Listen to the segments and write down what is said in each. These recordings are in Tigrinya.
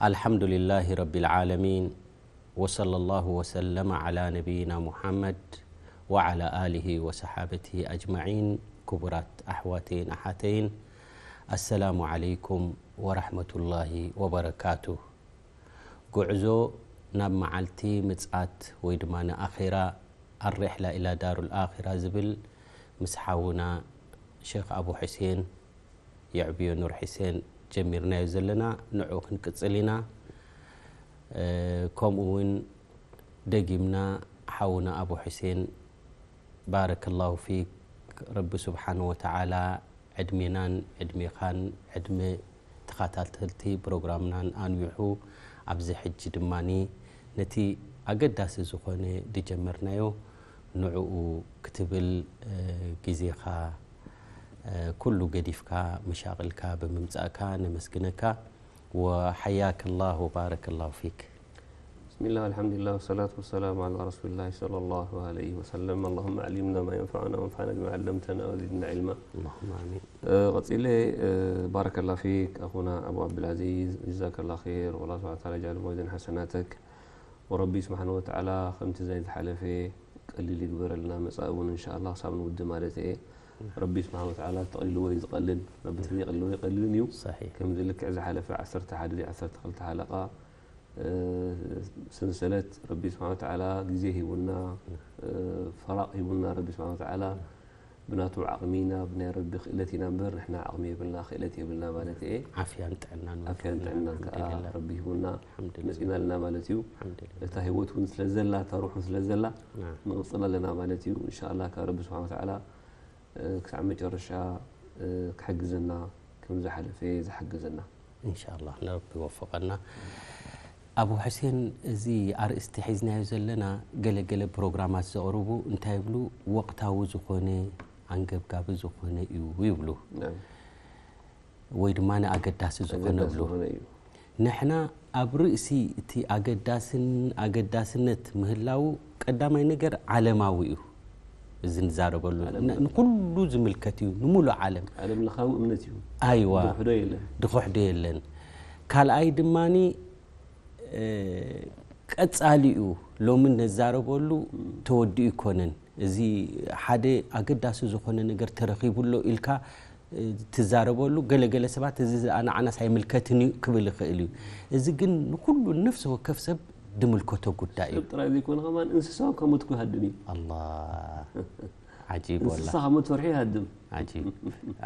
الحمد لله رب العالمين، وصلى الله وسلم على نبينا محمد وعلى آله وصحابته أجمعين. ክቡራት ኣሕዋተይን ኣሓተይን፣ ኣሰላሙ ዓለይኩም ወራሕመቱላሂ ወበረካቱ። ጉዕዞ ናብ መዓልቲ ምጽኣት ወይ ድማ ንኣኼራ፣ ኣሪሕላ ኢላ ዳሩል ኣኺራ ዝብል ምስ ሓውና ሼኽ ኣቡ ሕሴን የዕብዮ ኑር ሕሴን ጀሚርናዮ ዘለና፣ ንዑ ክንቅጽል ኢና። እ፣ ከምኡ እውን ደጊምና ሓውና ኣቡ ሕሴን፣ ባረከላሁ ፊክ፣ ረቢ ስብሓነ ወተዓላ ዕድሜናን ዕድሜኻን ዕድመ ተኸታተልቲ ፕሮግራምናን ኣንዊሑ፣ ኣብዚ ሕጂ ድማኒ ነቲ ኣገዳሲ ዝኾነ ዝጀመርናዮ ንዕኡ ክትብል፣ እ፣ ግዜኻ፣ እ፣ ኩሉ ገዲፍካ መሻቕልካ ብምምጻእካ ነመስግነካ። وحياك الله وبارك الله فيك. بسم الله والحمد لله والصلاة والسلام على رسول الله صلى الله عليه وسلم. اللهم علمنا ما ينفعنا وانفعنا بما علمتنا وزدنا علما. اللهم آمين. እ፣ ቀጺለ፣ እ፣ ባረከላ ፊክ ኣኹና ኣቡ ዓብዱልዓዚዝ፣ ጀዛከላ ኸይር፣ ወላ ስብሓነ ወተዓላ ጃል ሞይዘን ሓሰናተክ። ወረቢ ስብሓነ ወተዓላ ከምቲ ናይ ዝሓለፈ ቀሊል ይግበረልና፣ መጻኢ እውን እንሻኣላ ክሳብ ንውዲ ማለት እየ። ረቢ ስብሓነ ወተዓላ ተቐሊልዎ እዩ ዝቐልል፣ ረቢ ተዘይቐልልዎ ኣይቀልልን እዩ። صحيح. ከምዚ ልክዕ ዝሓለፈ ዓሰርተ ሓደ ድዩ ዓሰርተ ክልተ ሓለቓ፣ እ፣ ሰንሰለት ረቢ ስብሓነ ወተዓላ ግዜ ሂቡና፣ እ፣ ፈራቕ ሂቡና ረቢ ስብሓነ ወተዓላ። ብናቱ ዓቕሚ ኢና፣ ብናይ ረቢ ክእለት ኢና እምበር ንሕና ዓቕሚ የብልና፣ ክእለት የብልና ማለት እየ። ዓፍያን ጥዕናን ዓፍያን ጥዕናን ከዓ ኣልሓምዱሊላህ። ረቢ ሂቡና ኣልሓምዱሊላህ። መጺእና ኣለና ማለት እዩ። ኣልሓምዱሊላህ። እታ ህይወት እውን ስለ ዘላ፣ እታ ሩሕ እውን ስለ ዘላ ናም። ንቕጽል ኣለና ማለት እዩ። እንሻኣላ ካብ ረቢ ስብሓነ ወተዓላ፣ እ፣ ክሳዕ መጨረሻ፣ እ፣ ክሕግዘና ከም ዝሓለፈ ዝሓገዘና። እንሻኣላ ንረቢ ይወፍቐና። ኣቡ ሕሴን፣ እዚ ኣርእስቲ ሒዝናዮ ዘለና ገለገለ ፕሮግራማት ዘቕርቡ እንታይ ይብሉ? ወቕታዊ ዝኾነ፣ ኣንገብጋቢ ዝኾነ እዩ ይብሉ። ናም። ወይ ድማ ንኣገዳሲ ዝኾነ ኣገዳሲ ብሉ። ዝኾነ እዩ። ንሕና ኣብ ርእሲ እቲ ኣገዳስን-፣ ኣገዳስነት ምህላው ቀዳማይ ነገር ዓለማዊ እዩ። እዚ ንዛረበሉ ዓለም ን-፣ ንኩሉ ዝምልከት እዩ፣ ንሙሉእ ዓለም። ዓለም ለኻዊ እምነት እዩ። ኣይዋ። ድኹሕዶ የለን። ድኹሕዶ የለን። ካልኣይ ድማኒ፣ እ፣ ቀጻሊ እዩ። ሎሚ ነዛረበሉ ተወዲኡ ይኮነን። እዚ ሓደ ኣገዳሲ ዝኾነ ነገር ተረኺቡ ኣሎ ኢልካ፣ እ፣ ትዛረበሉ፣ ገለገለ ሰባት እዚ ንዓናስ ኣይምልከትን እዩ ክብል ይኽእል እዩ። እዚ ግን ንኩሉ ነፍሲ ወከፍ ሰብ ድምልከቶ ጉዳይ እዩ። ሰብ ጥራይ ዘይኮነ ከማን እንስሳ እውን ካብ ሞትኩ ይሃድም እዩ። ኣላህ። ዓጂብ እንስሳ ወላ። ካብ ሞት ፈርሒ ይሃድም። ዓጂብ።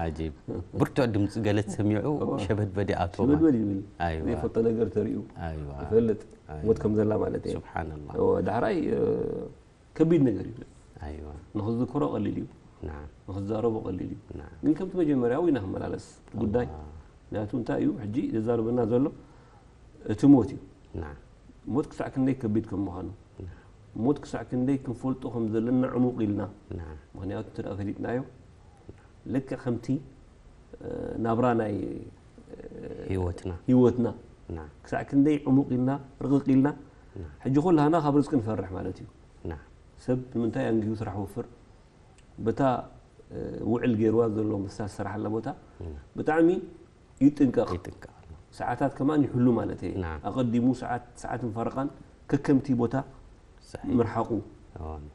ዓጂብ። ብርቱዕ ድምፂ ገለ ተሰሚዑ እዋ። ሸበድበድ ይኣትዎ ሸበድበድ ማለት። ይብል። ኣይዋ። ዘይፈልጦ ነገር ተርእዩ ኣይዋ። ይፈልጥ። ኣይዋ። ሞት ከም ዘላ ማለት እዩ። ሱብሓነላህ። እዎ፣ ዳሕራይ፣ እ፣ ከቢድ ነገር እዩ። ኣይዋ። ንኽዝክሮ ቀሊል እዩ። ናም። ንኽዛረቦ ቀሊል እዩ። ናም። ናም። ግን ከምቲ መጀመርያ እውን ኢና ክመላለስ ጉዳይ። ኣላህ። ምክንያቱ እንታይ እዩ? ሕጂ ዘዛርበና ዘሎ እቲ ሞት እዩ። ናም። ሞት ክሳዕ ክንደይ ከቢድ ከም ምዃኑ፣ ናም። ሞት ክሳዕ ክንደይ ክንፈልጦ ከም ዘለና ዕሙቕ ኢልና። ናም። ምክንያቱ እንተ ደኣ ፈሊጥናዮ፣ ልክዕ ከምቲ፣ እ፣ ናብራ ናይ፣ እ፣ ህይወትና። ህይወትና ናም። ክሳዕ ክንደይ ዕሙቕ ኢልና፣ ርቕቕ ኢልና፣ ናም። ሕጂ ኩላህና ካብ ርዝቂ ንፈርሕ ማለት እዩ። ናም። ሰብ ንምንታይ ኣንጊሁ ስራሕ ወፍር? በታ፣ እ፣ ውዕል ገይርዋ ዘሎ ምስታ ዝሰራሓላ ቦታ ናም። ብጣዕሚ ይጥንቀቕ። ይጥንቀቕ ኣሎ። ሰዓታት ከማን ይሕሉ ማለት እየ። ናም። ኣቐዲሙ ሰዓት፣ ሰዓትን ፈረቓን ከከምቲ ቦታ ሰሒሕ። ምርሓቑ። እዋን።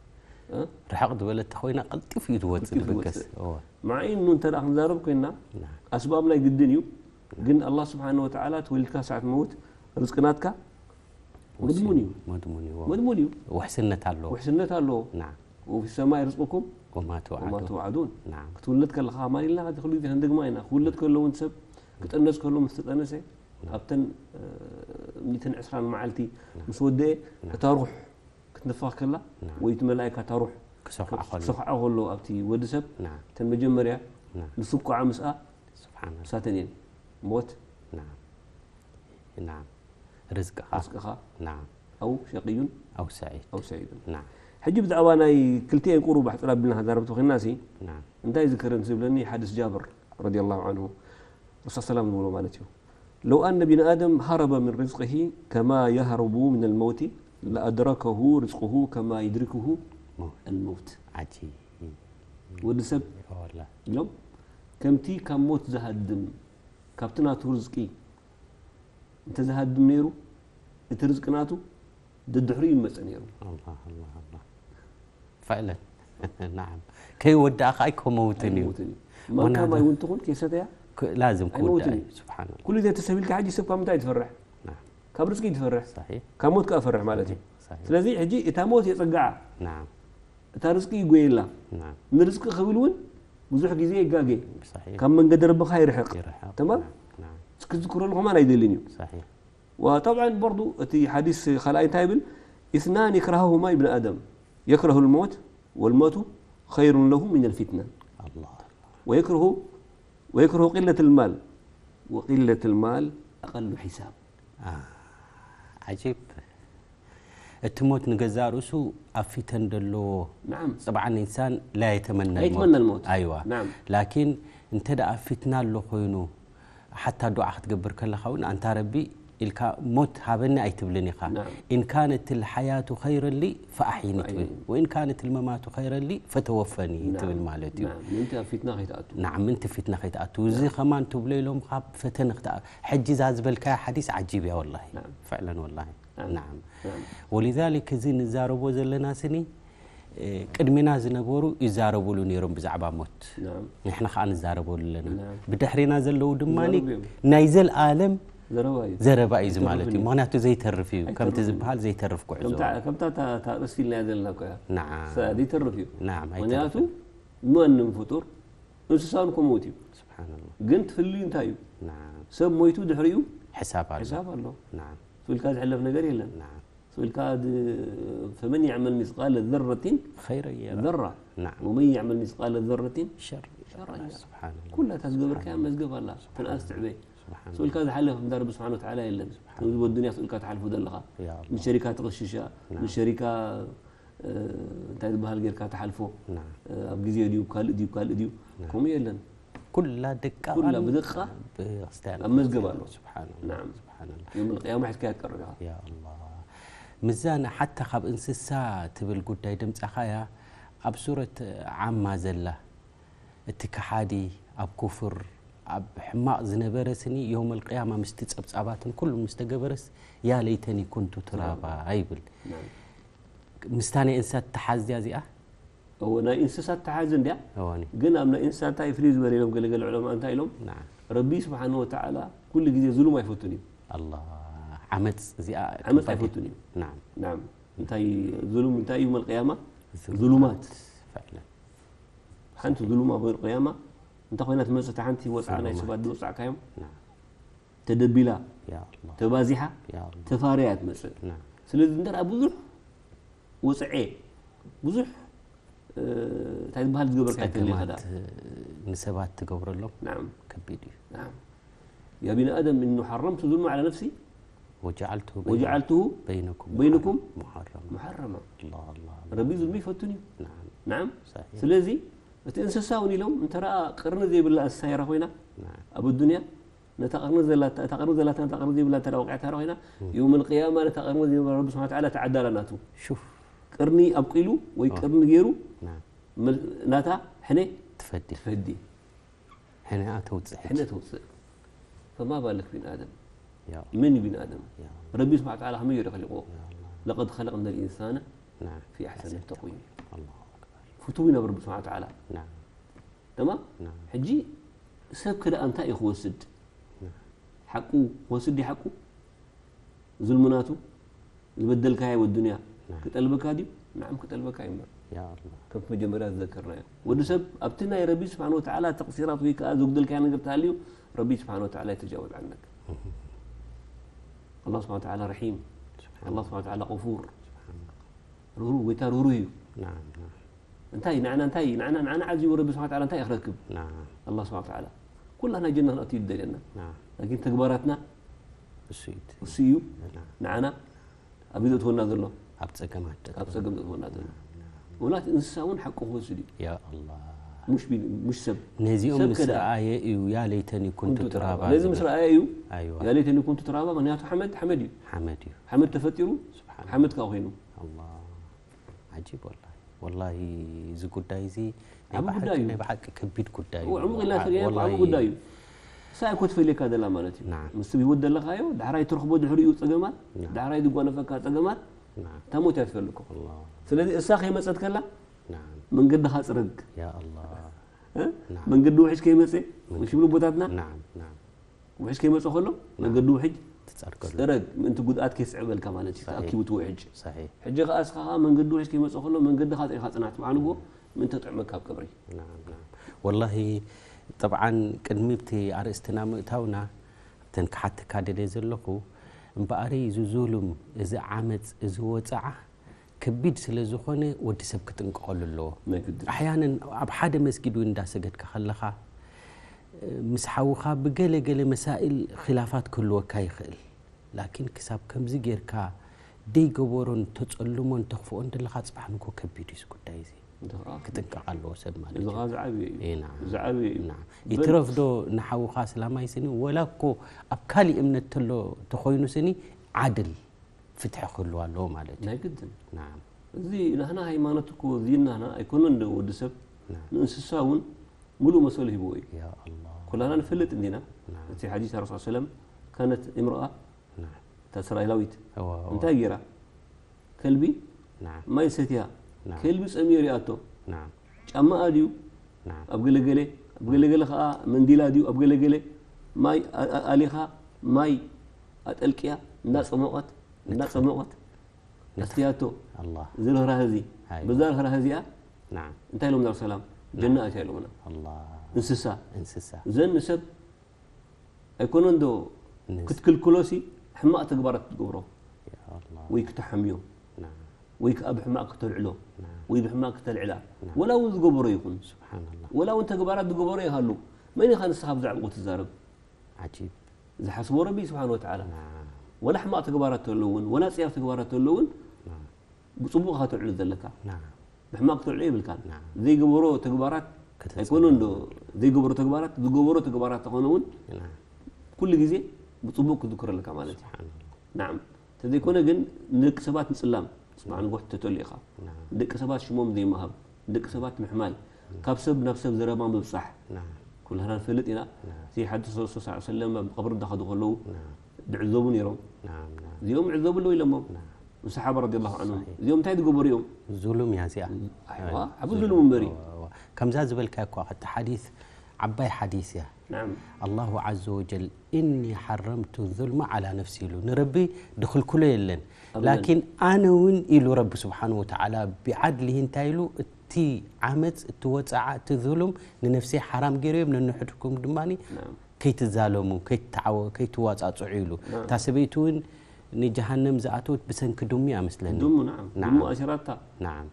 እ? ርሕቕ ዝበለት ተኾይና ቀልጢፉ እዩ ዝወፅእ ቀልጢፉ ድበገስ። ዝወፅእ። እዋ። መዓይ እኑ እንተ ደኣ ክንዛረብ ኮይና፣ ናም። ኣስባብ ናይ ግድን እዩ። ግን ኣላህ ስብሓነ ወተዓላ ተወሊድካ ሰዓት መውት ርዝቂ ናትካ መድሙን እዩ። መድሙን እዩ። መድሙን እዩ። ውሕስነት ኣለዎ። ውሕስነት ኣለዎ። ናም። ወፊ ሰማይ ርዝቁኩም ወማ ወማ ትውዓዱ። ትውዓዱን። ናም። ክትውለድ ከለኻ ከማን ኢልና ሕጂ ኩሉ ግዜ ክንደግማ ኢና። ክውለድ ከሎ እውን ሰብ ክጠነስ ከሎ ምስ ተጠነሰ፣ ኣብተን፣ እ፣ ሚእትን ዕስራን መዓልቲ ምስ ወደአ፣ እታ ሩሕ ክትንፋኽ ከላ፣ ናም። ወይ እቲ መላእካ እታ ሩሕ ክሰኹዓ ከሎ። ክሰኹዓ ከሎ ኣብቲ ወዲ ሰብ፣ ናም። እተን መጀመርያ ናም። ንስኩዓ ምስኣ ስብሓንላህ። ንሳተን እየን። ሞት፣ ናም። ናም። ርዝቅኻ። ርዝቅኻ፣ ናም። ኣው ሸቂዩን ኣው ሰዒድ። ኣው ሰዒድን። ናም። ሕጂ ብዛዕባ ናይ ክልቲኤን ቁሩብ ኣሕፅር ኣቢልና ክንዛረብ ተኾይንና ሲ፣ ናም። እንታይ ዝከረን ዝብለኒ ሓዲስ ጃብር ረዲየላሁ ዐንሁ፣ ረሱል ሰላም ዝብሎ ማለት እዩ። ለው ኣነ ቢን ኣደም ሃረበ ምን ርዝቅሂ ከማ የህረቡ ምን ልመውቲ ለኣድረከሁ ርዝቅሁ ከማ ዩድሪክሁ ሞት። ኣልመውት። ዓጂብ። ወዲ ሰብ ወላ። ኢሎም ከምቲ ካብ ሞት ዝሃድም ካብቲ ናቱ ርዝቂ እንተዝሃድም ነይሩ፣ እቲ ርዝቂ ናቱ ደድሕሪኡ ይመጽእ ነይሩ። الله الله الله فعلا نعم. ከይወዳእኻ ኣይከመውትን እዩ። ኣይሞትን እዩ። ማንካ ማይ እውን ትኹን ከይሰተያ ላዝም ክውዳእ እዩ። ስብሓን ኩሉ ግዜ ተሰቢልካ ሕጂ ሰብ ካብ ምንታይ ትፈርሕ? ካብ ርዝቂ ትፈርሕ። صحيح ካብ ሞት ከኣ ፈርሕ ማለት እዩ። صحيح ስለዚ ሕጂ እታ ሞት የጸግዓ፣ نعم እታ ርዝቂ ይጎየላ። نعم ንርዝቂ ክብል እውን ብዙሕ ግዜ ይጋገ። صحيح ካብ መንገዲ ረብኻ ይርሕቕ። ይርሕቕ ተማም نعم ክትዝክረሉ ከማን ኣይደልን እዩ። صحيح وطبعا برضو እቲ ሓዲስ ካልኣይ እንታይ ይብል? اثنان يكرههما ابن آدم يكره الموت والموت خير له من الفتنة الله ويكره ويكره قلة المال وقلة المال أقل حساب. ዓጂብ። እቲ ሞት ንገዛእ ርእሱ ኣብ ፊተን ደሎ نعم طبعا الإنسان لا يتمنى لا يتمنى الموت. أيوة نعم لكن እንተ ደኣ ፊትና ኣሎ ኮይኑ ሓታ ዱዓ ክትገብር ከለኻ እውን ኣንታ ረቢ ኢልካ ሞት ሃበኒ ኣይትብልን ኢኻ نعم إن كانت الحياة خيرا لي فأحيني ትብል فأحيني. وإن كانت الممات خيرا لي فتوفني نعم ትብል ማለት እዩ نعم ምእንቲ ኣብ ፊትና ከይትኣቱ نعم ምእንቲ ፊትና ከይትኣቱ እዚ ከማን ትብሎ ኢሎም ካብ ፈተነ ክት ሕጂ እዛ ዝበልካያ ሓዲስ ዓጂብ እያ ወላሂ نعم فعلا والله نعم نعم نعم ولذلك እዚ ንዛረቦ ዘለና ስኒ እ፣ ቅድሚና ዝነበሩ ይዛረቡሉ ነይሮም ብዛዕባ ሞት نعم ንሕና ከዓ ንዛረበሉ ኣለና نعم ብድሕሪና ዘለዉ ድማ ይዛረቡ እዮም። ናይ ዘልኣለም ዘረባ እዩ ዘረባ እዩ እዚ ማለት እዩ ኣይተርፍን እዩ። ምክንያቱ ዘይተርፍ እዩ ከምቲ ኣይተርፍን እዩ። ዝበሃል ዘይተርፍ ጉዕዞ ከምታ ከምታ እታ- እታ ርእሲ ኢልና ዘለና እኮ እያ نعم ሳ- ዘይተርፍ እዩ نعم ምክንያቱ ኣይተርፍን ማንም ፍጡር እንስሳን ክመውት እዩ سبحان الله ግን ትፍልዩ እንታይ እዩ نعم ሰብ ሞይቱ ድሕሪኡ حساب ኣሎ ሕሳብ ኣሎ نعم ስብልካ ዝሕለፍ ነገር የለን نعم ስብልካ ድ- فمن يعمل مثقال ذرة خيرا يره ذرة نعم ومن يعمل مثقال ذرة شر شرا يره سبحان الله ኩላ እታ ዝገበርካያ መዝገብ ኣላ ትንኣስ ትዕበ سبحان ስብልካ ዝሓለፍ እምዳ ረቢ ስብሓን ወተዓላ የለን ከምዚ ወዱንያ ስእልካ ትሓልፎ ዘለኻ يا الله ንሸሪካ ትቕሽሻ نعم ንሸሪካ እ፣ እንታይ ዝበሃል ጌርካ ትሓልፎ نعم እ፣ ኣብ ግዜ ድዩ ካልእ ድዩ ካልእ ድዩ نعم ከምኡ የለን ኩላ ደቃ ኩላ ብደቃ ብክስትያን ኣብ መዝገብ ኣሎ سبحان الله نعم سبحان الله የውም ልቅያማ ሒዝካያ ትቀርብ ኢኻ يا الله ምዛን ሓታ ካብ እንስሳ ትብል ጉዳይ ድምፃኻያ ኣብ ሱረት ዓማ ዘላ እቲ ከሓዲ ኣብ ኩፍር ኣብ ሕማቕ ዝነበረ ስኒ የውመል ቅያማ ምስቲ ጸብጻባትን ኩሉ ምስ ተገበረስ ያ ለይተኒ ኩንቱ ትራባ ይብል نعم ምስታ ናይ እንስሳት ተሓዝያ እዚኣ እዎ ናይ እንስሳት ተሓዚ እንድያ እዋኒ ግን ኣብ ናይ እንስሳት እንታይ ፍልይ ዝበለ ኢሎም ገለገለ ዕለማ እንታይ ኢሎም نعم ረቢ ስብሓን ወተዓላ ኩሉ ግዜ ዝሉም ኣይፈቱን እዩ الله ዓመፅ እዚኣ ዓመፅ ኣይፈቱን እዩ نعم ናም እንታይ ዙሉም እንታይ እዩ መልቅያማ ዙሉማት فعلا ሓንቲ ዙሉማ መልቅያማ እንታይ ኮይና ትመፅእ ሓንቲ ወፅዓ ናይ ሰባት ዝወፃዕካዮም نعم ተደቢላ يا الله ተባዚሓ يا الله ተፋርያ ትመፅእ نعم ስለዚ እንተ ብዙሕ ወፅዐ ብዙሕ እ፣ እንታይ ዝበሃል ዝገበርካ ይተልየ ከዳ ፀገማት ንሰባት ትገብረሎም ናም ከቢድ እዩ ናም يا ابن آدم إني حرمت الظلم على نفسي وجعلته وجعلته بينكم بينكم محرما محرما الله الله ረቢ ዙልሚ ይፈቱን እዩ نعم ናም صحيح ስለዚ እቲ እንስሳ እውን ኢሎም እንተ ረኣ ቅርኒ ዘይብላ እንስሳ የራ ኮይና نعم ኣብ ኣዱንያ ነታ ቅርኒ ዘላታ እታ ቅርኒ ዘላታ ነታ ቅርኒ ዘይብላ እንተ ወቂዕታ ኮይና የውም ልቅያማ ነታ ቅርኒ ዘይብላ ረቢ ስብሓን ተዓላ ተዓዳላ ናቱ شوف ቅርኒ ኣብቂሉ ወይ آه. ቅርኒ ገይሩ نعم መል- ናታ ሕነ تفدي ትፈዲ هنا توزع ሕነ ተውፅእ فما بالك بن آدم يا من بن آدم يا ረቢ ስብሓን ተዓላ ከመይ ገይሩ ከሊቕዎ يا الله لقد خلقنا الإنسان نعم في أحسن تقويم الله أكبر ፍትው ኢና ረቢ ስብሓን ተዓላ نعم ተማም نعم ሕጂ ሰብ ክደኣ እንታይ እዩ ክወስድ ሓቁ ክወስድ ድዩ ሓቁ ዝልሙናቱ ዝበደልካያ ወዱንያ ክጠልበካ ድዩ ንዓም ክጠልበካ እዩ እምበር يا الله ከም መጀመርያ ዝዘከርናዮ ወዲ ሰብ ኣብቲ ናይ ረቢ ስብሓን ወተዓላ ተቕሲራት ወይ ከዓ ዘጉደልካያ ነገር ተሃልዩ ረቢ ስብሓን ወተዓላ ይተጃወዝ ዓነክ ኣላ ስብሓን ወተዓላ ረሒም ኣላ ስብሓን ወተዓላ غفور ርህሩ ጎይታ ርህሩ እዩ نعم نعم እንታይ ንዓና እንታይ ንዓና ንዓና ዓዚቡ ረቢ ስብሓን ወተዓላ እንታይ ክረክብ نعم ኣላ ስብሓን ወተዓላ ኩላና ጀና ክንኣቱ እዩ ደልየና نعم ላኪን ተግባራትና እሱ እዩ እቲ እሱ እዩ نعم ንዓና ኣብ ዘእትወና ዘሎ ኣብ ፀገማት ኣብ ፀገም ዘእትወና ዘሎ ወላት እንስሳ እውን ሓቁ ክወስድ እዩ يا الله ሙሽ ቢ- ሙሽ ሰብ ነዚኦም ሰብ ምስ ከዳ ረኣየ እዩ ያ ለይተኒ ኩንቱ ትራባ ነዚ ዝብል። ምስ ረኣየ እዩ ኣይዋ ያ ለይተኒ ኩንቱ ትራባ ምክንያቱ ሓመድ ሓመድ እዩ ሓመድ እዩ ሓመድ ተፈጢሩ ስብሓን ሓመድ ካብ ኮይኑ ኣላ ዓጂብ ወላ ወላ እዚ ጉዳይ እዚ ናይ ዓቢ ብሓቂ- ጉዳይ እዩ። ናይ ብሓቂ ከቢድ ጉዳይ እዩ ዕሙቕ ኢልና ተገይና ወላ ዓቢ ጉዳይ እዩ እሳ እኮ ትፈልየካ ዘላ ማለት እዩ። ናም። ምስ ሰብ ህይወት ዘለኻዮ ዳሕራይ ትረኽቦ ድሕሪኡ ጸገማት፣ ናም። ዳሕራይ ዝጓነፈካ ጸገማት ናም። እታ ሞት እያ ትፈልኮ። ኣላህ። ስለዚ እሳ ከይመጸት ከላ ናም። መንገድኻ ጽረግ። ያ ኣላህ። እ? ናም። መንገዲ ውሕጅ ከይመጸ፣ መንገዲ- ምሽ ይብሉ ቦታትና ናም ናም። ውሕጅ ከይመጸ ከሎ መንገዲ ውሕጅ ትጸርገሉ። ጽረግ፣ ምእንቲ ጉድኣት ከይስዕበልካ ማለት እዩ። ሰሒሕ። ተኣኪቡ እቲ ውሕጅ። ሰሒሕ። ሕጂ ከኣ እስኻ ከኣ መንገዲ ውሕጅ ከይመጸ ከሎ መንገድኻ ጽኢኻ ጽናሕ፣ ብዓንጎ ምእንቲ ጥዕመካ ኣብ ቀብሪ። ናም ናም። ወላሂ፣ ጠብዓን ቅድሚ ብቲ ኣርእስትና ምእታውና፣ እተን ክሓተካ ደልየ ዘለኹ፣ እምበኣሪ እዚ ዙሉም፣ እዚ ዓመጽ፣ እዚ ወጽዓ ከቢድ ስለ ዝኾነ ወዲ ሰብ ክጥንቀቐሉ ኣለዎ። ናይ ግድን። ኣሕያነን ኣብ ሓደ መስጊድ እውን እንዳሰገድካ ከለኻ፣ ምስ ሓውኻ ብገለ ገለ መሳኢል ኺላፋት ክህልወካ ይኽእል። ላኪን ክሳብ ከምዚ ጌርካ ደይገበሮን ተጸልሞን ተኽፍኦን ደለኻ፣ ጽባሕ ንግሆ ከቢድ እዩ እዚ ጉዳይ እዚ። እዚ ኸዓ ክጥንቀቕ ኣለዎ ሰብ ማለት እዚ እዩ። ኸዓ ዝዓበየ እዩ። እ፣ ናም። ዝዓበየ እዩ። ናም። በል- ይትረፍ ዶ ንሓውኻ ስላማይ ስኒ፣ ወላ እኮ ኣብ ካሊእ እምነት ተሎ ተኾይኑ ስኒ፣ ዓድል ፍትሒ ክህልዋ ኣለዎ ማለት እዩ። ናይ ግድን። ናም። እዚ ናህና ሃይማኖት እኮ፣ እዚ ናህና ኣይኮነን ዶ ወዲ ሰብ፣ ናም። ንእንስሳ እውን ሙሉእ መሰሉ ሂብዎ እዩ። ያ ኣላህ። ኩላና ንፈልጥ እንዲና። ናም። እቲ ሓዲስ ረሱል ሰለም፣ ካነት እምርኣ፣ ናም። እታ እስራኤላዊት፣ እዋ፣ እዋ። እንታይ ገይራ? ከልቢ ናም። ማይ ሰትያ፣ ናም። ከልቢ ጸሚኡ ሪኣቶ። ናም። ጫማኣ ድዩ? ናም። ኣብ ገለገለ፣ ኣብ ገለገለ ኸዓ መንዲላ ድዩ? ኣብ ገለገለ ማይ ኣ-፣ ኣ-፣ ኣሊኻ፣ ማይ ኣጠልቅያ፣ እንዳጸሞቐት፣ እንዳጸሞቐት፣ ኣስትያቶ። ኣላህ። እዚ ርህራህ እዚ፣ ሃይ። በዛ ርህራህ እዚኣ፣ ናም። እንታይ ኢሎም ናብ ሰላም? ጀና ኣትያ ኢሎምና። ኣላህ። እንስሳ። እንስሳ። እዘን ንሰብ ኣይኮነን ዶ ንስ- ክትክልክሎሲ ሕማቕ ተግባራት ትገብሮ? ያ ኣላህ። ወይ ክትሓምዮ፣ ናም። ወይ ከኣ ብሕማቕ ክተልዕሎ፣ ናም። ወይ ብሕማቕ ክተልዕላ። ናም። ወላ እውን ዝገበሮ ይኹን። ስብሓንላህ። ወላ እውን ተግባራት ዝገበሮ ይሃሉ። መን ኢኻ ንስኻ ብዛዕባኡ ትዛረብ? ዓጂብ። ዝሓስቦ ረቢ ስብሓን ወተዓላ። ናም። ወላ ሕማቕ ተግባራት ተሎ እውን፣ ወላ ጽያፍ ተግባራት ተሎ እውን፣ ናም። ብጽቡቕ ኢኻ ተልዕሎ ዘለካ። ናም። ብሕማቕ ክትልዕሎ የብልካን። ናም። ዘይገበሮ ተግባራት ክትጽ- ኣይኮነን ዶ? ዘይገበሮ ተግባራት፣ ዝገበሮ ተግባራት ተኾነ እውን ናም። ኩሉ ግዜ ብጽቡቕ ክዝክሮ ኣለካ ማለት እዩ። ስብሓንላህ። ናም። ተዘይኮነ ግን ንደቂ ሰባት ምጽላም፣ ስማዕ ንጎሕ ተተሉ ኢኻ። ናም። ንደቂ ሰባት ሽሞም ዘይምሃብ፣ ንደቂ ሰባት ምሕማል፣ ካብ ሰብ ናብ ሰብ ዘረባ ምብጻሕ። ናም። ኩላና ንፈልጥ ኢና። ናም። እቲ ሓድስ ረሱል ሰለላሁ ዐለይሂ ወሰለም ኣብ ቀብሪ እንዳኸዱ ከለዉ ናም። ድዕዘቡ ነይሮም። ናም። ናም። እዚኦም ዕዘቡ ኣለዉ ኢሎሞም። ናም። ንሰሓባ ረዲየላሁ ዐንሁም። ሰሒሕ። እዚኦም እንታይ ዝገበሩ እዮም? ዙሉም እያ እዚኣ። ኣይዋ፣ ኣይ፣ ዓቢ ዙሉም። ዙሉም እምበሪ። እዋ፣ እዋ። ከምዛ ዝበልካ እኳ፣ እቲ ሓዲስ ዓባይ ሓዲስ እያ። ናም። ኣላሁ ዓዘ ወጀል፣ "እኒ ሓረምቱ ዙልማ ዓላ ነፍሲ" ኢሉ። ንረቢ ድኽልክሎ የለን። ኣበደን። ላኪን ኣነ እውን ኢሉ ረቢ ስብሓን ወተዓላ፣ ብዓድሊሂ እንታይ ኢሉ፣ እቲ ዓመፅ፣ እቲ ወፅዓ፣ እቲ ዙሉም ንነፍሰይ ሓራም ገይረዮም፣ ነንሕድኩም ድማ ናም። ከይትዛለሙ፣ ከይትተዓወ-፣ ከይትዋፃፅዑ ኢሉ። ናም። እታ ሰበይቲ እውን ንጀሃነም ዝኣተወት ብሰንኪ ድሙ እያ መስለኒ። ድሙ፣ ናም። ናም። ድሙ ኣሲራታ። ናም።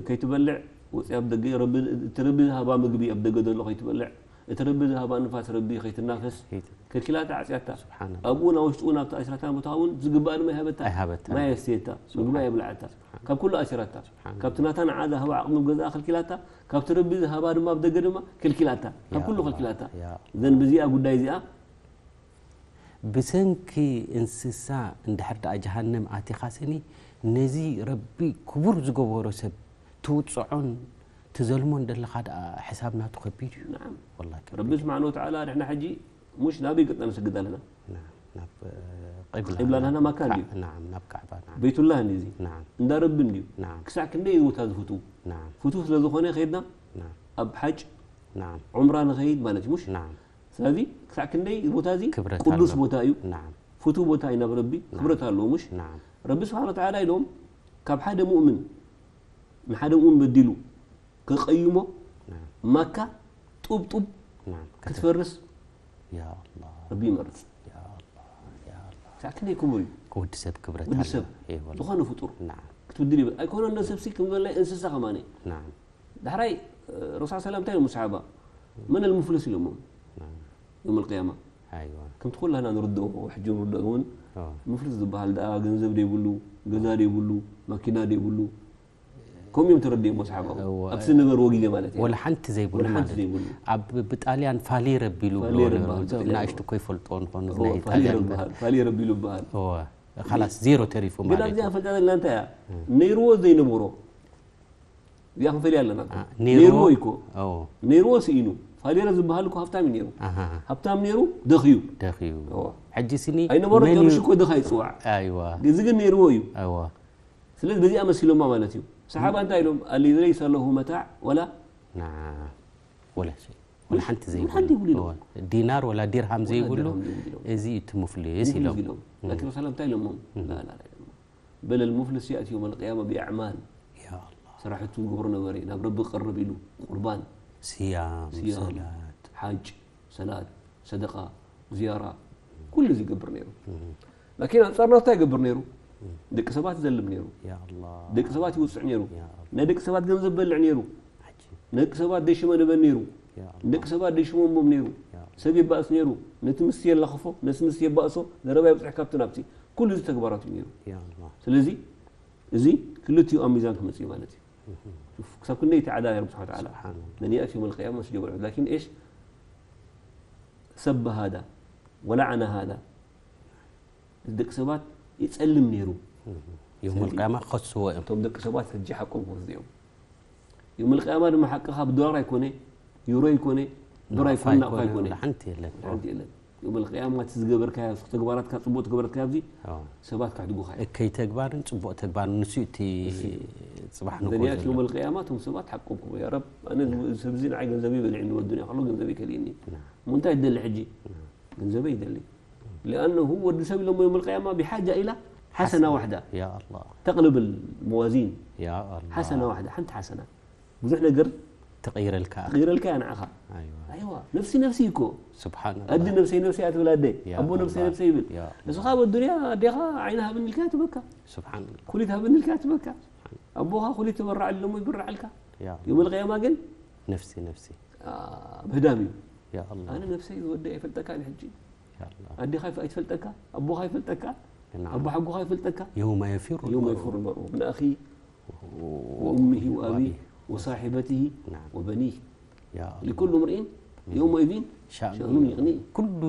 ከይትበልዕ ወፂኣ ኣብ ደገ፣ ረቢ፣ እቲ ረቢ ዝሃባ ምግቢ ኣብ ደገ ዘሎ ከይትበልዕ፣ እቲ ረቢ ዝሃባ ንፋስ ረቢ ከይትናፈስ ከይት- ከልኪላታ፣ ዓፅያታ። ስብሓንላህ። ኣብኡ ናውሽጡ ናብቲ ኣስራታ ቦታ እውን ዝግባእ ድማ ኣይሃበታ። ኣይሃበታ። ማይ ኣስተየታ፣ ምግቢ ኣየብልዓታ። ካብ ኩሉ ኣሲራታ። ስብሓንላህ። ካብቲ ናታ ንዓ ዝሃባ ዓቕሚ ኣብ ገዛኣ ከልኪላታ፣ ካብቲ ረቢ ዝሃባ ድማ ኣብ ደገ ድማ ከልኪላታ። ካብ ያ ኩሉ ኣላህ፣ ከልኪላታ። ያ ዘን ብዚኣ ጉዳይ እዚኣ ብሰንኪ እንስሳ እንድሕር ደኣ ጀሃነም ኣቲኻ ስኒ፣ ነዚ ረቢ ክቡር ዝገበሮ ሰብ ትውፅዖን ትዘልሞን ደለኻ ደኣ ሕሳብ ናቱ ከቢድ እዩ። ናዓም። ወላሂ ከቢድ ረቢ እዩ። ስብሓን ወተዓላ ንሕና ሕጂ ሙሽ ናበይ ገጽና ንስግድ ኣለና? ናዓም፣ ናብ፣ እ፣ ቂብላ ቂብላ ኣለና። ናህና ማካ ካዕ-፣ እንድዩ። ናዓም፣ ናብ ካዕባ፣ ናዓም። ቤቱላህ እንድዩ እዚ። ናዓም። እንዳ ረቢ እንድዩ። ናዓም። ክሳዕ ክንደይ እዩ ቦታ ዝፍትዉ? ናዓም። ፍትው ስለ ዝኾነ ከይድና ናዓም። ኣብ ሓጅ ናዓም። ዑምራ ንኸይድ ማለት እዩ፣ ሙሽ? ናዓም። ስለዚ ክሳዕ ክንደይ ቦታ እዚ ክብረት ቅዱስ ኣለዎ። ቦታ እዩ። ናዓም። ፍቱው ቦታ እዩ ናብ ረቢ፣ ናዓም። ክብረት ኣለዎ፣ ሙሽ? ናዓም። ረቢ ስብሓን ወተዓላ ኢሎም ካብ ሓደ ሙእምን ንሓደ ሙእምን በዲሉ ከቐይሞ ናዓም። ማካ ጡብ ጡብ ናዓም። ክትፈርስ ያ ኣላህ። ረቢ ይመርጽ። ያ ኣላህ። ያ ኣላህ። ክሳዕ ክንደይ ክቡር እዩ። ወዲ ሰብ ክብረት ወዲ ኣለዎ። ሰብ እየ ወላሂ። ዝኾነ ፍጡር ናዓም። ክትብድል ይብል ኣይኮነ፣ እንደ ሰብሲ ከም ዘሎ እንስሳ ከማነ። ናዓም። ዳሕራይ ረሱል ሰለም እንታይ ኢሎም ሰሓባ? መን ኣልሙፍልስ ኢሎሞ ናዓም። የውም ኣልቅያማ። ኣይዋ። ከምቲ ኩላህና ንርድኦ፣ ሕጂ ንርድኦ እውን ኦ። ሙፍልስ ዝበሃል ደኣ ገንዘብ ደይብሉ፣ ገዛ ደይብሉ፣ ማኪና ደይብሉ፣ ከምኡ እዮም ተረዲኦሞ ሰሓባ። እወ። ኣብቲ ነበርዎ ግዜ ማለት እዩ። ወላ ሓንቲ ዘይብሉ ወላ ሓንቲ ማለት እዩ። ዘይብሉ። ኣብ ብጣልያን ፋሊር ኣቢሉ ፋሊር ብሎ ይበሃል፣ ነሩ። ብጣልያን። ንኣሽቱ እኮ ይፈልጦ ንኾኑ እወ፣ ናይ ፋሊር ጣልያን ይበሃል፣ ፋሊር ኣቢሉ ይበሃል። እወ። ኻላስ ዜሮ ተሪፉ ግን ማለት ኣብዚኣ እዩ። ፈልጣ ዘለና እንታይ እያ? ነይርዎ ዘይነበሮ። እዚኣ ክንፈልያ ኣለና። አ፣ ነይርዎ እዩ እኮ። እዎ። ነይርዎ ስኢኑ። ፋሊረ ዝበሃል እኮ ሃብታም እዩ ነይሩ። ኣሃ። ሃብታም ነይሩ፣ ደኽዩ። ደኽዩ። እዋ። ሕጂ ስኒ ኣይነበሮ መን እዩ? ጨርሹ እኮ ድኻ ይጽዋዕ። ኣይዋ። እዚ ግን ነይርዎ እዩ። ኣይዋ። ስለዚ በዚኣ መሲሎማ ማለት እዩ። ሰሓባ እንታይ ኢሎም? ኣሊ ለይሰ ለሁ መታዕ ወላ ና፣ ወላ ሸይ። ወላ ሓንቲ ዘይብሉ። ሓንቲ ይብሉ ኢሎም። እዋ። ዲናር ወላ ዲርሃም ወላ ዘይብሉ፣ ዲርሃም ዘይብሉ ኢሎም። እዚ እዩ እቲ ሙፍሊስ ኢሎም። ሙፍሊስ ኢሎም። ላኪን ረሱል እንታይ ኢሎሞም? ላ፣ ላ፣ ላ ኢሎሞም። በለ ልሙፍሊስ የእቲ የውመል ቅያማ ቢኣዕማል። ያ ኣላህ። ስራሕቱ ዝገብሮ ነበረ፣ ናብ ረቢ ክቐርብ ኢሉ፣ ቁርባን፣ ስያም፣ ስያም፣ ሰላት። ሓጅ፣ ሰላት፣ ሰደቃ፣ ዝያራ፣ ኩሉ እዚ ይገብር ነይሩ። እም። ላኪን ኣንጻር ናቱ እንታይ ይገብር ነይሩ? እም። ደቂ ሰባት ይዘልም ነይሩ። ያ ኣላህ። ደቂ ሰባት ይውጽዕ ነይሩ። ያ ኣላህ። ናይ ደቂ ሰባት ገንዘብ በልዕ ነይሩ። ዓጂብ። ንደቂ ሰባት ደይሽመ ንበል ነይሩ። ያ ኣላህ። ንደቂ ሰባት ደይሽሞሞም ነይሩ። ያ ኣላህ። ሰብ የባእስ ነይሩ። ነቲ ምስ የላኽፎ፣ ነቲ ምስ የባእሶ፣ ዘረባ የብጽሕ ካብቲ ናብቲ። ኩሉ እዚ ተግባራቱ ነይሩ። ያ ኣላህ። ስለዚ፣ እዚ ክልቲኡ ኣብ ሚዛን ክመጽእ እዩ ማለት እዩ። እህ። ሹፍ፣ ክሳብ ክንደይ እቲ ዓዳል ረቢ ስብሓን ወተዓላ። ስብሓን ኣላህ። መን የእቲ የውመል ቅያማ መስጀበ ልዑድ። ላኪን ኤሽ፣ ሰበ ሃዳ፣ ወለዓነ ሃዳ። እዚ ደቂ ሰባት ይጸልም ነይሩ። እህ። የውመል ስለዚ ቅያማ ክኸስዎ እዮም። እቶም ደቂ ሰባት ሕጂ ሓቆም ክወስዱ እዮም። የውመል ቅያማ ድማ ሓቅኻ ብዶላር ኣይኮነ፣ ዩሮ ኣይኮነ፣ ብር ናቕፋ ኣይኮነ፣ ናቕፋ ኣይኮነ፣ ኣይኮነ። ወላ ሓንቲ የለን። ወላ ሓንቲ የለን። የውመል ቅያማ እቲ ዝገበርካዮ ተግባራትካ፣ ጽቡቕ ተግባራትካ ኣብዚ ኣዎ። ሰባት ከሕድጉኻ እዮም። እከይ ተግባርን ጽቡቕ ተግባርን ንሱ እቲ ንሱ እዩ። ጽባሕ ንግሆ ዘንያት ዘሎ። የውመል ቅያማ እቶም ሰባት ሓቆም ክብሉ፣ "ያ ረብ፣ ኣነ እዚ ሰብ እዚ ንዓይ ገንዘበይ በሊዕኒ፣ ወዱኒ ከሎ ገንዘበይ ከሊእኒ። ና። እሞ እንታይ ትደሊ ሕጂ?" ና። ገንዘበይ ይደሊ። ሊኣነሁ ወዲ ሰብ ኢሎሞ የውመል ቅያማ ቢሓጃ ኢላ ሓሰና ሓሰና። ዋሕዳ። ያ ኣላህ። ተቕልብል መዋዚን። ያ ኣላህ። ሓሰና ዋሕዳ፣ ሓንቲ ሓሰና። ብዙሕ ነገር ትቕይረልካ። ትቕይረልካ እያ ንዓኻ። ኣይዋ። ኣይዋ፣ ነፍሲ ነፍሲ እኮ። ስብሓን ኣላህ። ኣዲ ነፍሰይ ነፍሰይ እያ ትብል ኣደ። ያ ኣቦ ነፍሰይ ኣላህ። ነፍሰይ ይብል። ያ ንስኻ ኣላህ። ኣብ ኣዱንያ ኣዴኻ ዓይኒ ሃብኒ ኢልካ ትበካ። ስብሓን ኣላህ። ኩሊት ሃብኒ ኢልካ ትበካ። ኣቦኻ ኩሊት ተበራዕሉ እሞ ይብራዕልካ። ያ የውመል ቅያማ ግን ነፍሲ ነፍሲ። ኣ፣ ምህዳም እዩ። ያ ኣላህ። ኣነ ነፍሰይ ዝወደ ኣይፈልጠካ እየ ሕጂ። ያ ኣላህ። ኣዴኻ ይፍ-፣ ኣይትፈልጠካ፣ ኣቦኻ ይፈልጠካ፣ ናዓም። ኣቦ ሓጎኻ ይፈልጠካ። የውመ የፊሩ የውመ ልመርኡ። የፊሩ ልመርኡ። ምን ኣኺ ወኡሚሂ ወኣቢሂ ወሳሒበቲሂ ናዓም። ወበኒህ። ያ ኣላህ። ሊኩሉ ምርኢን የውመኢዚን ሻእኑን ሻእኑን ይቕኒ። ኩሉ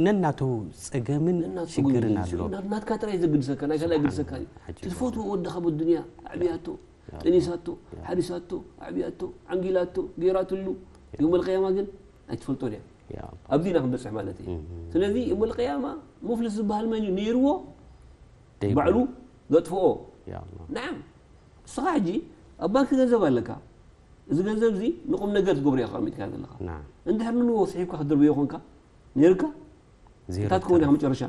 ነናቱ ጸገምን ነናቱ ሽግርን ጉዳይ ኣሎ። ናት-፣ ናትካ ጥራይ ዘግድሰካ፣ ናይ ካልእ ስብሓን ኣይግድሰካ እዩ። ዓጂብ። ትፈትዎ ወድኻ ኣብ ኣዱንያ ኣዕብያቶ፣ ያ። ጠኒሳቶ፣ ያ። ሓሪሳቶ፣ ኣዕብያቶ፣ ዓንጊላቶ፣ ገይራትሉ። ያ። የውመል ቅያማ ግን ኣይትፈልጦን እያ። ያ ኣላህ። ኣብዚ ኢና ክንበጽሕ ማለት እዩ። እም። ስለዚ የውመል ቅያማ ሙፍልስ ዝበሃል መን እዩ? ነይርዎ ደይብሉ። ባዕሉ ዘጥፍኦ። ያ ኣላህ። ናዓም። ንስኻ ሕጂ ኣብ ባንክ ገንዘብ ኣለካ። እዚ ገንዘብ እዚ ንቁም ነገር ትገብሮ ኢኻ ኣቐሚጥካ ዘለኻ። ናዓም። እንድሕር ንንዎ ስሒብካ ክትድርብዮ ኮንካ፣ ነይርካ፣ ዜሮ እንታይ ትኸውን ኢኻ ክትተርፍ። መጨረሻ?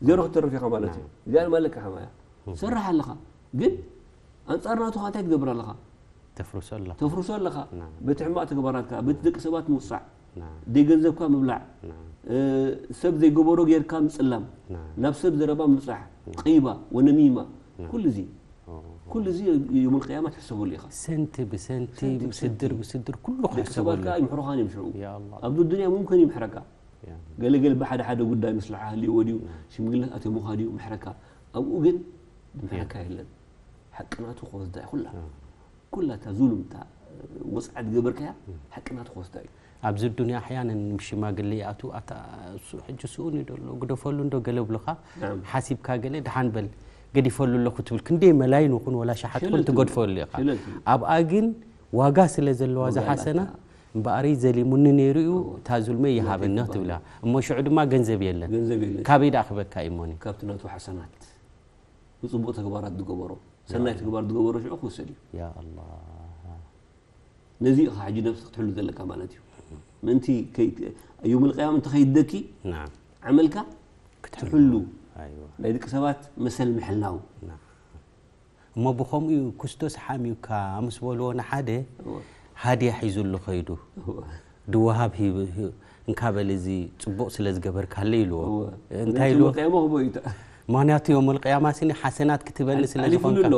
ዜሮ ክትተርፍ ኢኻ ማለት እዩ። ናዓም። እዚኣ ድማ ኣለካ ከማያ። እም። ትሰርሕ ኣለኻ። ግን ኣንጻር ናቱ ኸኣ እንታይ ትገብር ኣለኻ? ተፍርሶ ኣለኻ። ተፍርሶ ኣለኻ። ናዓም። በቲ ሕማቕ ተግባራትካ፣ በቲ ደቂ ሰባት ምውጻዕ፣ ናዓም። ደይ ገንዘብካ ምብላዕ፣ ናዓም። እ፣ ሰብ ዘይገበሮ ጌርካ ምጽላም፣ ናዓም። ናብ ሰብ ዘረባ ምብጻሕ፣ ናዓም። ቂባ ወነሚማ፣ ናዓም። ኩሉ እዚ፣ ኦ። ኩሉ እዚ የውመል ቅያማ ትሕሰበሉ ኢኻ። ሰንቲ ብሰንቲ፣ ሰንቲ ብሰንቲ። ስድር ብስድር፣ ኩሉ ደቂ ክሕሰበሉ። ሰባት ከኣ ይምሕሩኻን እዮም ሽዑ። ያ ኣላህ። ኣብ ዱንያ ሙምክን ይምሕረካ። ያ። ገለ ገለ ብሓደ ሓደ ጉዳይ መስለሓ ሃልይዎ ድዩ? ናዓም። ሽምግልና ኣትዮምኻ ድዩ? ምሕረካ። ኣብኡ ግን ዝምሕረካ ያ። የለን። ሓቂ ናቱ ክወስዳ እዩ ኩላ። ያ። ኩላ እታ ዙሉም፣ እታ ወጽዓ ዝገበርካያ፣ ያ። ሓቂ ናቱ ክወስዳ እዩ። ኣብዚ ዱንያ ኣሕያነን ምስ ሽማግለ ይኣትው፣ ኣታ እሱ ሕጂ ስኡን እዩ ደሎ፣ ግደፈሉ እንዶ ገለ ብሉኻ፣ ናዓም። ሓሲብካ ገለ ደሓን በል፣ ገዲፈሉ ኣለኹ ትብል፣ ክንደይ መላይን ይኹን ወላ ሸሓት ይኹን ሸለል ትብሎ። ትገድፈሉ ኢኻ። ሸለል ትብሎ። ኣብኣ ግን ዋጋ ስለ ዘለዋ እዛ ዋጋ ሓሰና፣ ኣላታ። እምበኣረይ ዘሊሙኒ ነይሩ እዩ፣ እዎ። እታ ዙልመይ ይሃበኒ እዎ። ትብላ። እሞ ሽዑ ድማ ገንዘብ የለን። ገንዘብ የለን። ካበይ ደኣ ክበካ እዩ እሞኒ? ካብቲ ናቱ ሓሰናት፣ ብጽቡቕ ተግባራት ዝገበሮ፣ ያ ሰናይ ኣላህ። ተግባር ዝገበሮ ሽዑ ክውሰድ እዩ። ያ ኣላህ። ነዚ ኢኻ ሕጂ ነብሲ ክትሕሉ ዘለካ ማለት እዩ። ምእንቲ ከይ-፣ የውመል ቅያማ እንተ ከይደኪ ናዓም። ዓመልካ ክትሕሉ። ትሕሉ። ኣይዋ። ናይ ደቂ ሰባት መሰል ምሕላው። ናዓም። እሞ ብኸምኡ እዩ ኩስቶስ ሓሚዩካ ምስ በልዎ ንሓደ እወ። ሃድያ ሒዙሉ ኸይዱ። እወ። ድወሃብ ሂብ-፣ ሂ-፣ እንካ በል እዚ ጽቡቕ ስለ ዝገበርካለይ ኢልዎ። እወ። እንታይ ምክንያቱ ኢልዎ? የውመል ቅያማ ክቦ እዩ። ምክንያቱ የውመል ቅያማ ስኒ ሓሰናት ክትበኒ ስለ ኣሊፉሉ ዝኾንካ። ኣሎ።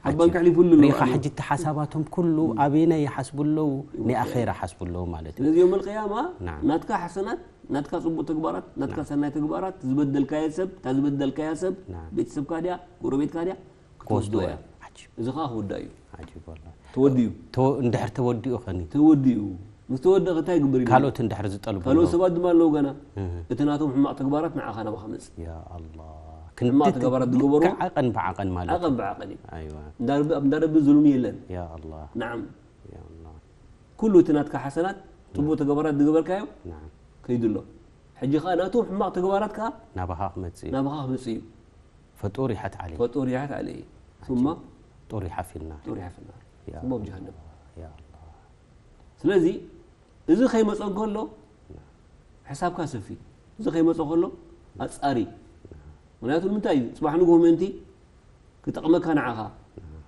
ኣብ ባንክ ኣሊፉሉ ኣሎ ሪኢኻ ኣሉ። ሕጂ እቲ ሓሳባቶም ኩሉ ኣበየናይ ይሓስቡ ኣለዉ? ናይ ኣኼራ ሓስቡ ኣለዉ ማለት እዩ። ስለዚ የውመል ቅያማ ናዓም። ናትካ ሓሰናት፣ ናትካ ጽቡቕ ተግባራት፣ ናትካ ናዓም። ሰናይ ተግባራት፣ ዝበደልካዮ ሰብ፣ እታ ዝበደልካያ ሰብ፣ ናዓም። ቤተሰብካ ድያ፣ ጎረቤትካ ድያ፣ ክትወስዶ ክትወስዶ እያ። እያ። ዓጂብ። እዚ ኸኣ ክውዳእ እዩ። ዓጂብ ወላሂ። ተወዲኡ። ተወ-፣ እንድሕር ተወዲኡ ኸኒ? ተወዲኡ። ምስ ተወደአ እንታይ ይግበር እዩ? ካልኦት እንድሕር ዝጠልቡ ካልኦት ኣለዉ። ሰባት ድማ ኣለዉ ገና። እህ። እቲ ናቶም ሕማቕ ተግባራት ንዓኻ ናባኻ መጽእ። ያ ኣላህ። ሕማቕ ክንዲ ተግባራት ዝገበሩ ልክዕ ዓቐን ብዓቐን ማለት ዓቐን እዩ። ብዓቐን እዩ። ኣይዋ። እንዳ ረቢ፣ እንዳ ረቢ ዙልሚ የለን። ያ ኣላህ። ናዓም። ያ ኣላህ። ኩሉ እቲ ናትካ ሓሰናት ጽቡቕ ተግባራት ዝገበርካዮ نعم ከይዱ ኣሎ። ሕጂ ከኣ ናቶም ሕማቕ ተግባራት ከኣ ናባኻ ክመጽእ እዩ ናባኻ ክመጽእ እዩ። فطرحت عليه فطرحت عليه ثم طرح في النار طرح في النار يا ثم في جهنم يا الله ስለዚ እዚ ከይመፀ ከሎ ሕሳብካ ሰፊ እዚ ከይመፀ ከሎ ኣፃሪ ምክንያቱ ንምንታይ እዩ ፅባሕ ንግሆ ምእንቲ ክጠቕመካ ንዓኻ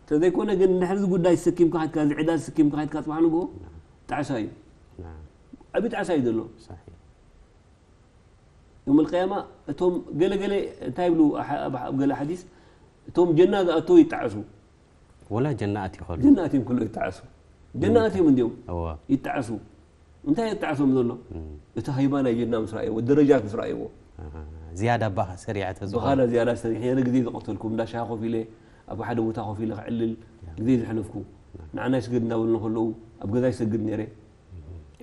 እንተዘይኮነ ግን ንድሕሪ እዚ ጉዳይ ዝስኪምካ ከድካ እዚ ዕዳ ዝስኪምካ ከድካ ፅባሕ ንግሆ ጣዕሳ እዩ نعم ዓብዪ ጣዕሳ እዩ ዘሎ صحيح يوم القيامة እቶም ገለገለ እንታይ ይብሉ ኣብ ገለ ሓዲስ እቶም ጀና ዝኣተው ይጣዕሱ ولا ጀና ኣትዩ ከሉ ጀና ኣትዮም ከሎ ይጣዕሱ ጀና ኣትዮም እንዲዮም እዋ ይጣዕሱ እንታይ ይጣዕሶም ዘሎ እቲ ሃይባ ናይ ጀና ምስ ረኣይዎ ደረጃት ምስ ረኣይዎ ኣሃ። ዝያዳ ባኻ ሰሪዐ ተዝኾ ብኻላ ዝያዳ ሰሪሕ ነረ ግዜ ዝቐተልኩ እንዳ ሻሂ ኮፍ ኢለ ኣብ ሓደ ቦታ ኮፍ ኢለ ክዕልል ግዜ ዘሕለፍኩ ንዓና ይስገድ እንዳበሉ ከለዉ ኣብ ገዛ ይሰግድ ነረ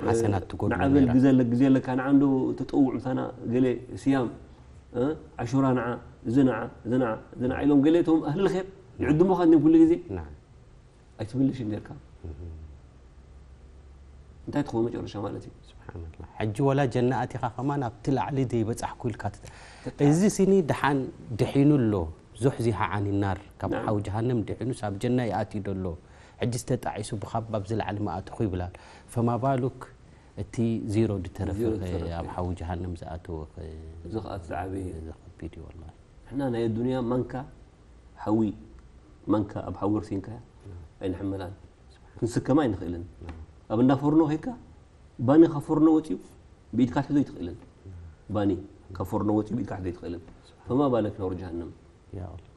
ሓሰናት ትጎድሎ ንዓበል ነራ። ግዜ ኣለ- ግዜ ኣለካ ንዓ እንዶ ተጠውዕ ምሳና ገለ ስያም እ? ዓሹራ ንዓ እዚ ንዓ እዚ ንዓ እዚ ንዓ ኢሎም ገለ እቶም ኣህሊ ር ይዕድሙኻ እንዲም ኩሉ ግዜ نعم ኣይትምልሽን ኔርካ እንታይ ትኸውን መጨረሻ ማለት እዩ سبحان الله ሕጂ ወላ ጀና ኣቲኻ ከማን ኣብቲ ላዕሊ ዘይበጻሕኩ ኢልካ ትተ- እዚ ሲኒ ድሓን ድሒኑ ኣሎ ዙሕዚሐ ዓኒ ናር ካብ نعم. ሓዊ ጀሃነም ድሒኑስ ኣብ ጀና ይኣትዩ ዶ ኣሎ ሕጂ ዝተጣዒሱ ብኻብ ኣብዚ ላዕሊ መኣትኹ ይብላል ፈማ ባሉክ እቲ ዜሮ ድተረፈ ዜሮ ኸ ድተረፈ። ኣብ ሓዊ ጀሃነም ዝኣተወ ኸ እዚ ኸዓ እቲ ዝዓበየ እዩ እዚ ከቢድ እዩ ወላሂ ንሕና ናይ ኣዱንያ ማንካ ሓዊ ማንካ ኣብ ሓዊ ርሲንካያ ኣይንሕመላን ክንስከማ ኣይንኽእልን ኣብ እንዳ ፎርኖ ከይድካ ባኒ ካብ ፎርኖ ወፂኡ ብኢድካ ትሕዞ ኣይትኽእልን ባኒ ካብ ፎርኖ ወፂኡ ብኢድካ ትሕዞ ኣይትኽእልን ፈማ ባለክ ናሩ ጀሃነም ያ ኣላህ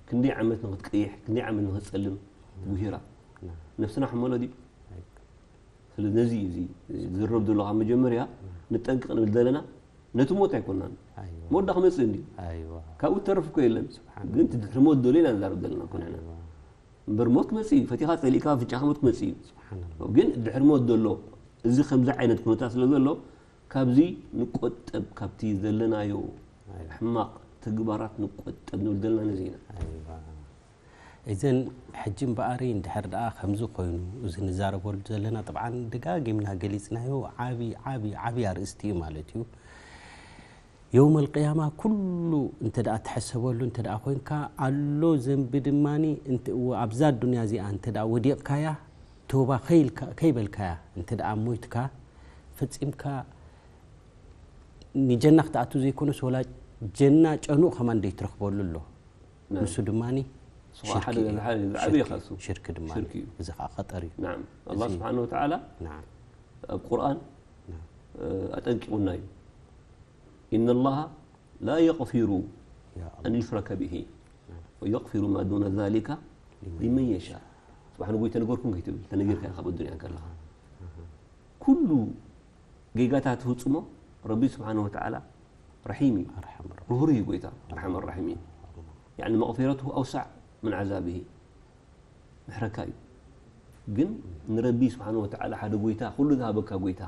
ክንደይ ዓመት ንክትቀይሕ ክንደይ ዓመት ንክትፀልም ጉሂራ ና ነብስና ሕመሎ ድዩ ኣይ ስለዚ ነዚ እዩ እዚ ዝርብ ዘሎ ካብ መጀመርያ ንጠንቅቕ ንብል ዘለና ነቲ ሞት ኣይኮናን ኣይዋ ሞት ዳ ክመፅእ እንድዩ ኣይዋ ካብኡ ትተርፍ እኮ የለን ስብሓን ግን እቲ ድሕሪ ሞት ዘሎ ኢና ንዛረብ ዘለና እኮ ንሕና ኣይዋ እምበር ሞት ክመፅእ እዩ ፈቲኻ ፀሊእካ ፍጫ ክሞት ክመፅእ እዩ ስብሓን ግን ድሕሪ ሞት ዘሎ እዚ ከምዚ ዓይነት ኩነታት ስለ ዘሎ ካብዚ ንቆጠብ ካብቲ ዘለናዮ ሕማቕ ተግባራት ንቆጠብ ንብል ዘለና ነዚ ኢና ኣይዋ እዘን ሕጂ እምበኣሪ እንድሕር ደኣ ከምዚ ኮይኑ እዚ ንዛረበሉ ዘለና ጥብዓን ደጋጊምና ገሊፅናዮ ዓብዪ ዓብዪ ዓብዪ ኣርእስቲ እዩ ማለት እዩ የውም ኣልቅያማ ኩሉ እንተ ደኣ ትሕሰበሉ እንተ ደኣ ኮይንካ ኣሎ ዘንቢ ድማ ኣብዛ ኣዱንያ እዚኣ እንተ ደኣ ወዲቕካያ ተውባ ከይበልካያ እንተ ደኣ ሞይትካ ፈጺምካ ንጀና ክትኣቱ ዘይኮነስ ወላ ጀና ጨኑቕ ከማን ደይትረኽበሉ ኣሎ ንሱ ድማ ሓደ ሓደ ዓብዪ ኻሱ ሽርክ ድማ ሽርክ እዩ እዚ ከዓ ኸጠር እዩ ናም ኣላ ስብሓን ወተዓላ ናም ኣብ ቁርኣን ናም ኣጠንቂቑና እዩ إن الله لا يغفر ያ أن يشرك به ويغفر ما دون ذلك لمن يشاء ስብሓን ጎይ ተነገርኩም ከይትብል ተነጊርካ ኢኻ ኣብ ኣዱንያ ከለኻ ኩሉ ጌጋታት ትፍፅሞ ረቢ ስብሓን ወተዓላ ረሒም እዩ ኣርሓም ርሁር እዩ ጎይታ ኣርሓም ራሒሚን يعني مغفرته أوسع من عذابه ምሕረካ እዩ ግን ንረቢ ስብሓን ወተዓላ ሓደ ጎይታ ኩሉ ዝሃበካ ጎይታ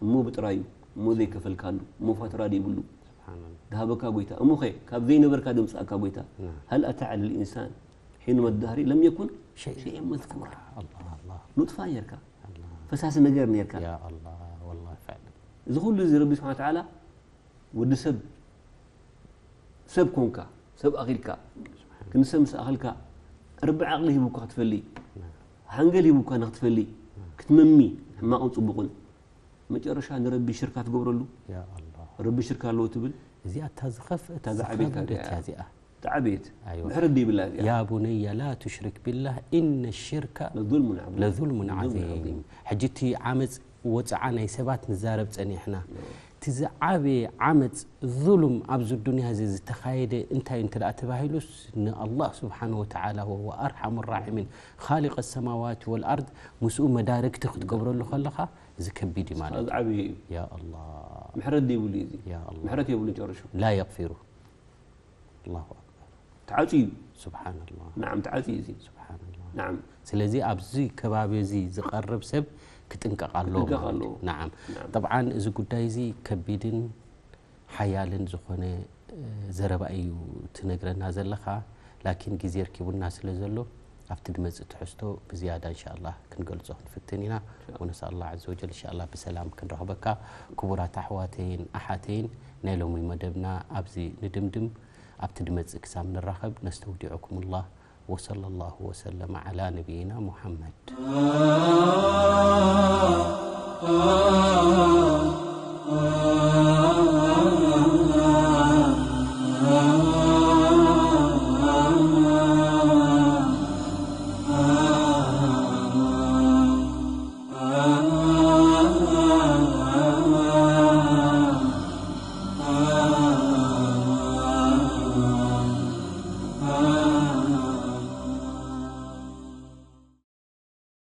እሞ ብጥራዩ እሞ ዘይከፈልካሉ እሞ ፋትራ ዘይብሉ ስብሓን ዝሃበካ ጎይታ እሞ ኸ ካብ ዘይነበርካ ደምፅኣካ ጎይታ ናም هل أتى على الإنسان حين من الدهر لم يكن شيئا شيئا مذكورا ኣላ ኣላ ኑጥፋ ኔርካ ኣላ ፈሳሲ ነገር ኔርካ ያ ኣላ ወላሂ ፈዕለን እዚ ኩሉ እዚ ረቢ ስብሓን ተዓላ ወዲ ሰብ ሰብ ኮንካ ሰብ ኣኺልካ ክንሰብ ምስ ኣኸልካ ርቢ ዓቕሊ ሂቡካ ክትፈሊ ሓንገል ሂቡካ ንክትፈሊ ክትመሚ ሕማቕን ፅቡቕን መጨረሻ ንረቢ ሽርካ ትገብረሉ ያ ኣላ ረቢ ሽርካ ኣለዎ ትብል እዚኣ እታ ዝኸፍአት እታ ዝዓበየት ዝኸበደት እያ። እያ እዚኣ ተዓበየት ኣይዋ ምሕረት ዘይብላ እዚኣ يا بني لا تشرك بالله إن الشرك ለዙልሙን ዓብዱ لظلم عظيم ሕጂ እቲ ዓመፅ ወፅዓ ናይ ሰባት ንዛረብ ፀኒሕና እቲ ዝዓበየ ዓመፅ ظلم ኣብዚ ዱንያ እዚ ዝተኻየደ እንታይ እንተ ደኣ ተባሂሉስ ንኣላህ ስብሓን ወተዓላ وهو أرحم الراحمين خالق السماوات والأرض ምስኡ መዳርግቲ ክትገብረሉ ከለኻ እዚ ከቢድ እዩ ማለት እዚ ዓብዪ እዩ ያ ኣላ ምሕረት ዘይብሉ እዩ እዚ ያ ኣላ ምሕረት የብሉ ጨርሹ لا يغفر الله أكبر ተዓፅዩ እዩ سبحان الله ናዓም ተዓፅዩ እዩ እዚ سبحان الله ናዓም ስለዚ ኣብዚ ከባቢ እዚ ዝቐርብ ሰብ ክጥንቀቕ ኣለዎ ክጥንቀቕ ማለት ኣለዎ። እዩ። ናዓም ናዓም። ጠብዓን እዚ ጉዳይ እዚ ከቢድን ሓያልን ዝኾነ እ፣ ዘረባ እዩ ትነግረና ዘለኻ ላኪን ግዜ ርኪቡና ስለ ዘሎ ኣብቲ ድመጽእ ትሕዝቶ ብዝያዳ እንሻላ ክንገልጾ ክንፍትን ኢና። ወነስኣል ላህ ዐዘ ወጀል እንሻላ ብሰላም ክንረኽበካ። ክቡራት ኣሕዋተይን ኣሓተይን፣ ናይ ሎሚ መደብና ኣብዚ ንድምድም። ኣብቲ ድመጽእ ክሳብ ንራኸብ ነስተውዲዑኩም ላህ። ወሰለ ላሁ ወሰለመ ዐላ ነቢይና ሙሐመድ።